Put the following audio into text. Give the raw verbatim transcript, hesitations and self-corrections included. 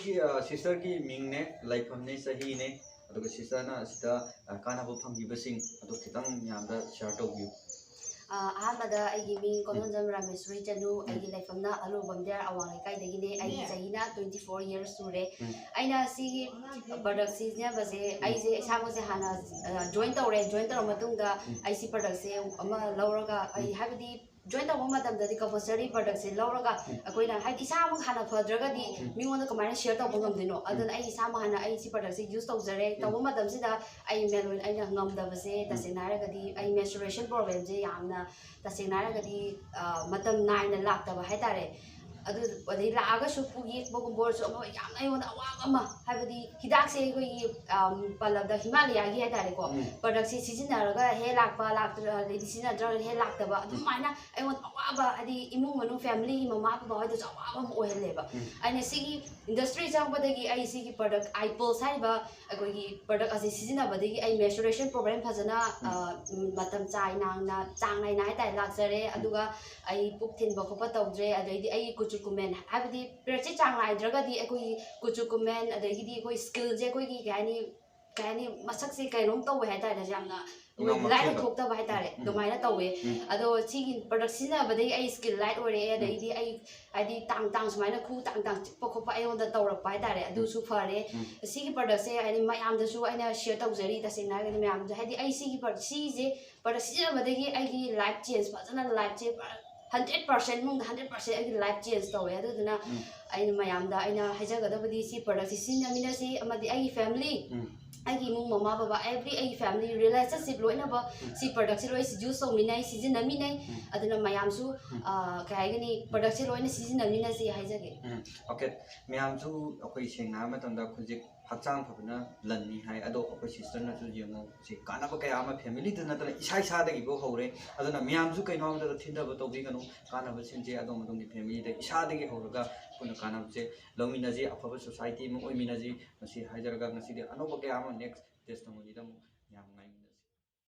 ꯁꯤꯁꯇꯔꯒꯤ ꯃꯤꯡꯅꯦ, ꯂꯩꯐꯝꯅꯦ, ꯆꯍꯤꯅꯦ, ꯑꯗꯨꯒ ꯁꯤꯁꯇꯔꯅ ꯑꯁꯤꯗ ꯑ, ꯀꯥꯟꯅꯕ ꯐꯪꯈꯤꯕꯁꯤꯡ ꯑꯗꯨ ꯈꯤꯇꯪ ꯃꯌꯥꯝꯗ ꯁꯤꯌꯥꯔ ꯇꯧꯕꯤꯌꯨ꯫ ꯑ, ꯑꯍꯥꯟꯕꯗ ꯑꯩꯒꯤ ꯃꯤꯡ ꯀꯣꯟꯊꯣꯟꯖꯝ ꯔꯥꯃꯦꯁꯣꯔꯤ ꯆꯅꯨ, ꯑꯩꯒꯤ ꯂꯩꯐꯝꯅ ꯑꯂꯨ ꯕꯝꯗꯤꯌꯥꯔ ꯑꯋꯥꯡ ꯂꯩꯀꯥꯏꯗꯒꯤꯅꯦ꯫ ꯑꯩꯒꯤ ꯆꯍꯤꯅ twenty four years ꯁꯨꯔꯦ꯫ ꯑꯩꯅ ꯁꯤꯒꯤ ꯄ꯭ꯔꯗꯛ ꯁꯤꯖꯤꯟꯅꯕꯁꯦ ꯑꯩꯁꯦ ꯏꯁꯥꯃꯛꯁꯦ ꯍꯥꯟꯅ ꯖꯣꯏꯟ ꯇꯧꯔꯦ꯫ ꯖꯣꯏꯟ ꯇꯧꯔ ꯃꯇꯨꯡꯗ ꯑꯩ ꯁꯤ ꯄ꯭ꯔꯗꯛꯁꯦ ꯑꯃ ꯂꯧꯔꯒ, ꯑꯩ ꯍꯥꯏꯕꯗꯤ ꯖꯣꯏꯟ ꯇꯧꯕ ꯃꯇꯝꯗꯗꯤ ꯀꯝꯄꯜꯁꯔꯤ ꯄ꯭ꯔꯗꯛꯁꯦ ꯂꯧꯔꯒ ꯑꯩꯈꯣꯏꯅ ꯍꯥꯏꯗꯤ ꯏꯁꯥꯃꯛ ꯍꯥꯟꯅ ꯐꯗ꯭ꯔꯒꯗꯤ ꯃꯤꯉꯣꯟꯗ ꯀꯃꯥꯏꯅ ꯁꯤꯌꯔ ꯇꯧꯕ ꯉꯝꯗꯣꯏꯅꯣ? ꯑꯗꯨꯅ ꯑꯩ ꯏꯁꯥꯃꯛ ꯍꯥꯟꯅ ꯑꯩ ꯁꯤ ꯄ꯭ꯔꯗꯛꯁꯦ ꯌꯨꯁ ꯇꯧꯖꯔꯦ꯫ ꯇꯧꯕ ꯃꯇꯝꯁꯤꯗ ꯑꯩ ꯃꯦꯟ ꯑꯣꯏꯅ ꯑꯩꯅ ꯉꯝꯗꯕꯁꯦ, ꯇꯁꯦꯡꯅ ꯍꯥꯏꯔꯒꯗꯤ ꯑꯩ ꯃꯦꯟꯁꯇ꯭ꯔꯨꯑꯦꯁꯟ ꯄ꯭ꯔꯣꯕ꯭ꯂꯦꯝꯁꯦ ꯌꯥꯝꯅ, ꯇꯁꯦꯡꯅ ꯍꯥꯏꯔꯒꯗꯤ ꯑ, ꯃꯇꯝ ꯅꯥꯏꯅ ꯂꯥꯛꯇꯕ ꯍꯥꯏꯇꯥꯔꯦ꯫ ꯑꯗꯨ ꯑꯗꯩ ꯂꯥꯛꯑꯒꯁꯨ ꯄꯨꯛ ꯌꯦꯛꯄꯒꯨꯝꯕ ꯑꯣꯏꯔꯁꯨ ꯑꯃ ꯌꯥꯝꯅ ꯑꯩꯉꯣꯟꯗ ꯑꯋꯥꯕ ꯑꯃ, ꯍꯥꯏꯕꯗꯤ ꯍꯤꯗꯥꯛꯁꯦ ꯑꯩꯈꯣꯏꯒꯤ ꯑꯝ, ꯄꯜꯂꯕꯗ ꯍꯤꯃꯥꯂꯌꯥꯒꯤ ꯍꯥꯏꯇꯥꯔꯦꯀꯣ, ꯄ꯭ꯔꯗꯛꯁꯦ ꯁꯤꯖꯤꯟꯅꯔꯒ ꯍꯦꯛ ꯂꯥꯛꯄ, ꯂꯥꯛꯇ꯭ꯔ ꯑꯗꯩꯗꯤ ꯁꯤꯖꯤꯟꯅꯗ꯭ꯔꯒ ꯍꯦꯛ ꯂꯥꯛꯇꯕ, ꯑꯗꯨꯃꯥꯏꯅ ꯑꯩꯉꯣꯟꯗ ꯑꯋꯥꯕ, ꯍꯥꯏꯗꯤ ꯏꯃꯨꯡ ꯃꯅꯨꯡ ꯐꯦꯃꯤꯂꯤꯒꯤ ꯃꯃꯥ ꯕꯕꯥ ꯍꯣꯏꯗꯁꯨ ꯑꯋꯥꯕ ꯑꯃ ꯑꯣꯏꯍꯜꯂꯦꯕ꯫ ꯑꯩꯅ ꯁꯤꯒꯤ ꯏꯟꯗꯁꯇ꯭ꯔꯤ ꯆꯪꯉꯛꯄꯗꯒꯤ ꯑꯩ ꯁꯤꯒꯤ ꯄ꯭ꯔꯗꯛ ꯑꯥꯏꯄꯜꯁ ꯍꯥꯏꯔꯤꯕ ꯑꯩꯈꯣꯏꯒꯤ ꯄ꯭ꯔꯗꯛ ꯑꯁꯤ ꯁꯤꯖꯤꯟꯅꯕꯗꯒꯤ ꯑꯩ ꯃꯦꯟꯁꯇ꯭ꯔꯨꯑꯦꯁꯟ ꯄ꯭ꯔꯣꯕ꯭ꯂꯦꯝ ꯐꯖꯅ ꯑ, ꯃꯇꯝ ꯆꯥꯡ ꯅꯥꯏꯅ, ꯆꯥꯡ ꯅꯥꯏꯅ ꯍꯥꯏꯇꯥꯔꯦ ꯂꯥꯛꯆꯔꯦ꯫ ꯑꯗꯨꯒ ꯑꯩ ꯄꯨꯛ ꯊꯤꯟꯕ ꯈꯣꯠꯄ ꯇꯧꯗ꯭ꯔꯦ꯫ ꯑꯗꯩꯗꯤ ꯑꯩꯒꯤ ꯀꯨꯆꯨ ꯀꯨꯃꯦꯟ, ꯍꯥꯏꯕꯗꯤ ꯄꯤꯔꯤꯌꯠꯁꯦ ꯆꯥꯡ ꯅꯥꯏꯗ꯭ꯔꯒꯗꯤ ꯑꯩꯈꯣꯏꯒꯤ ꯀꯨꯆꯨ ꯀꯨꯃꯦꯟ, ꯑꯗꯒꯤꯗꯤ ꯑꯩꯈꯣꯏ ꯁ꯭ꯀꯤꯟꯁꯦ ꯑꯩꯈꯣꯏꯒꯤ ꯀꯩ ꯍꯥꯏꯅꯤ, ꯀꯩ ꯍꯥꯏꯅꯤ, ꯃꯁꯛꯁꯦ ꯀꯩꯅꯣꯝ ꯇꯧꯋꯦ ꯍꯥꯏꯇꯥꯔꯦ, ꯌꯥꯝꯅ ꯑꯩꯈꯣꯏ ꯂꯥꯏꯠ ꯑꯣꯏꯊꯣꯛꯇꯕ ꯍꯥꯏꯇꯥꯔꯦ, ꯑꯗꯨꯃꯥꯏꯅ ꯇꯧꯋꯦ꯫ ꯑꯗꯣ ꯁꯤꯒꯤ ꯄ꯭ꯔꯗꯛ ꯁꯤꯖꯤꯟꯅꯕꯗꯒꯤ ꯑꯩ ꯁ꯭ꯀꯤꯟ ꯂꯥꯏꯠ ꯑꯣꯏꯔꯛꯑꯦ꯫ ꯑꯗꯩꯗꯤ ꯑꯩ ꯍꯥꯏꯗꯤ ꯇꯥꯡ ꯇꯥꯡ ꯁꯨꯃꯥꯏꯅ ꯈꯨ ꯇꯥꯡ ꯇꯥꯡ ꯆꯤꯛꯄ ꯈꯣꯠꯄ ꯑꯩꯉꯣꯟꯗ ꯇꯧꯔꯛꯄ ꯍꯥꯏꯇꯥꯔꯦ, ꯑꯗꯨꯁꯨ ꯐꯔꯦ꯫ ꯁꯤꯒꯤ ꯄ꯭ꯔꯗꯛꯁꯦ ꯍꯥꯏꯗꯤ ꯃꯌꯥꯝꯗꯁꯨ ꯑꯩꯅ ꯁꯤꯌꯔ ꯇꯧꯖꯔꯤ꯫ ꯇꯁꯦꯡꯅ ꯍꯥꯏꯔꯒꯗꯤ ꯃꯌꯥꯝꯗ ꯍꯥꯏꯗꯤ ꯑꯩ ꯁꯤꯒꯤ ꯄ꯭ꯔ- ꯁꯤꯁꯦ ꯄ꯭ꯔꯗꯛ ꯁꯤꯖꯤꯟꯅꯕꯗꯒꯤ ꯑꯩꯒꯤ ꯂꯥꯏꯐ ꯆꯦꯟꯖ ꯐꯖꯅ, ꯂꯥꯏꯐꯁꯦ ꯍꯟꯗ꯭ꯔꯦꯠ ꯄꯥꯔꯁꯦꯟ ꯃꯅꯨꯡꯗ ꯍꯟꯗ꯭ꯔꯦꯠ ꯄꯥꯔꯁꯦꯟ ꯑꯩꯒꯤ ꯂꯥꯏꯐ ꯆꯦꯟꯖ ꯇꯧꯋꯦ꯫ ꯑꯗꯨꯗꯨꯅ ꯑꯩꯅ ꯃꯌꯥꯝꯗ ꯑꯩꯅ ꯍꯥꯏꯖꯒꯗꯕꯗꯤ ꯁꯤ ꯄ꯭ꯔꯗꯛꯁꯤ ꯁꯤꯖꯤꯟꯅꯃꯤꯟꯅꯁꯤ, ꯑꯃꯗꯤ ꯑꯩꯒꯤ ꯐꯦꯃꯤꯂꯤ, ꯑꯩꯒꯤ ꯏꯃꯨꯡ ꯃꯃꯥ ꯕꯕꯥ, ꯑꯦꯕ꯭ꯔꯤ ꯑꯩꯒꯤ ꯐꯦꯃꯤꯂꯤ ꯔꯤꯂꯦꯁꯟꯁꯤꯞ ꯂꯣꯏꯅꯃꯛ ꯁꯤ ꯄ꯭ꯔꯗꯛꯁꯤ ꯂꯣꯏ ꯌꯨꯁ ꯇꯧꯃꯤꯟꯅꯩ, ꯁꯤꯖꯤꯟꯅꯃꯤꯟꯅꯩ꯫ ꯑꯗꯨꯅ ꯃꯌꯥꯝꯁꯨ ꯑ, ꯀꯩ ꯍꯥꯏꯒꯅꯤ, ꯄ꯭ꯔꯗꯛꯁꯤ ꯂꯣꯏꯅ ꯁꯤꯖꯤꯟꯅꯃꯤꯟꯅꯁꯤ ꯍꯥꯏꯖꯒꯦ꯫ ꯎꯝ, ꯑꯣꯀꯦ꯫ ꯃꯌꯥꯝꯁꯨ ꯑꯩꯈꯣꯏ ꯁꯦꯡꯅ ꯍꯥꯏꯕ ꯃꯇꯝꯗ ꯍꯧꯖꯤꯛ ꯍꯛꯆꯥꯡ ꯐꯕꯅ ꯂꯟꯅꯤ ꯍꯥꯏ꯫ ꯑꯗꯣ ꯑꯩꯈꯣꯏ ꯁꯤꯁꯇꯔꯅꯁꯨ ꯌꯦꯡꯉꯣ, ꯁꯤ ꯀꯥꯟꯅꯕ ꯀꯌꯥ ꯑꯃ ꯐꯦꯃꯤꯂꯤꯗ ꯅꯠꯇꯅ ꯏꯁꯥ ꯏꯁꯥꯗꯒꯤꯐꯥꯎ ꯍꯧꯔꯦ꯫ ꯑꯗꯨꯅ ꯃꯌꯥꯝꯁꯨ ꯀꯩꯅꯣꯝꯇ ꯊꯤꯟꯊꯕ ꯇꯧꯕꯤꯒꯅꯨ꯫ ꯀꯥꯟꯅꯕꯁꯤꯡꯁꯦ ꯑꯗꯣꯝ ꯑꯗꯣꯝꯒꯤ ꯐꯦꯃꯤꯂꯤꯗ ꯏꯁꯥꯗꯒꯤ ꯍꯧꯔꯒ ꯄꯨꯟꯅ ꯀꯥꯟꯅꯕꯁꯦ ꯂꯧꯃꯤꯟꯅꯁꯤ, ꯑꯐꯕ ꯁꯣꯁꯥꯏꯇꯤ ꯑꯃ ꯑꯣꯏꯃꯤꯟꯅꯁꯤ꯫ ꯃꯁꯤ ꯍꯥꯏꯖꯔꯒ ꯉꯁꯤꯗꯤ ꯑꯅꯧꯕ ꯀꯌꯥ ꯑꯃ ꯅꯦꯛꯁ ꯇꯦꯁꯇꯤꯃꯣꯅꯤꯗ ꯑꯃꯨꯛ ꯌꯥꯝ ꯉꯥꯏ